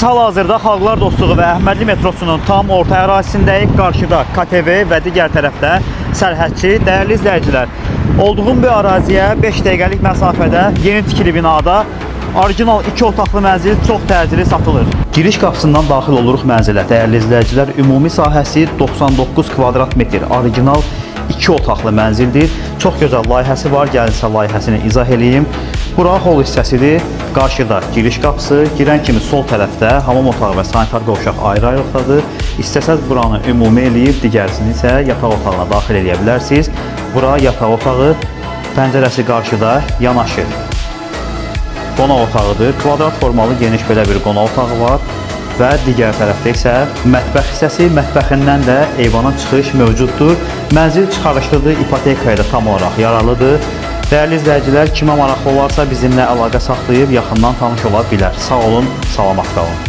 Hal-hazırda Xalqlar Dostluğu və Əhmədli metrosunun tam orta ərazisindəyik. Qarşıda KTV və digər tərəfdə Sərhədçi. Dəyərli izləyicilər, olduğum bu əraziyə 5 dəqiqəlik məsafədə yeni tikili binada orijinal 2 otaqlı mənzil çox təcili satılır. Giriş qapısından daxil oluruq mənzilə. Dəyərli izləyicilər, ümumi sahəsi 99 kvadrat metr. Orijinal 2 otaqlı mənzildir. Çox gözəl layihəsi var. Gəlin sizə layihəsini izah eləyim. Bura hol hissəsidir. Qarşıda giriş qapısı, girən kimi sol tərəfdə hamam otağı və sanitar qovşaq ayrı-ayrılıqdadır. İstəsəz buranı ümumi eləyib, digərisini isə yataq otağına daxil eləyə bilərsiniz. Bura yataq otağı, pəncərəsi qarşıda yanaşı. Qonaq otağıdır. Kvadrat formalı geniş belə bir qonaq otağı var və digər tərəfdə isə mətbəx hissəsi, mətbəxindən də eyvana çıxış mövcuddur. Mənzil çıxarışlıdır, ipotekaya da tam olaraq yararlıdır. Dəyərli izləyicilər, kimə maraqlı olarsa bizimlə əlaqə saxlayıb yaxından tanış ola bilər. Sağ olun, salamat qalın.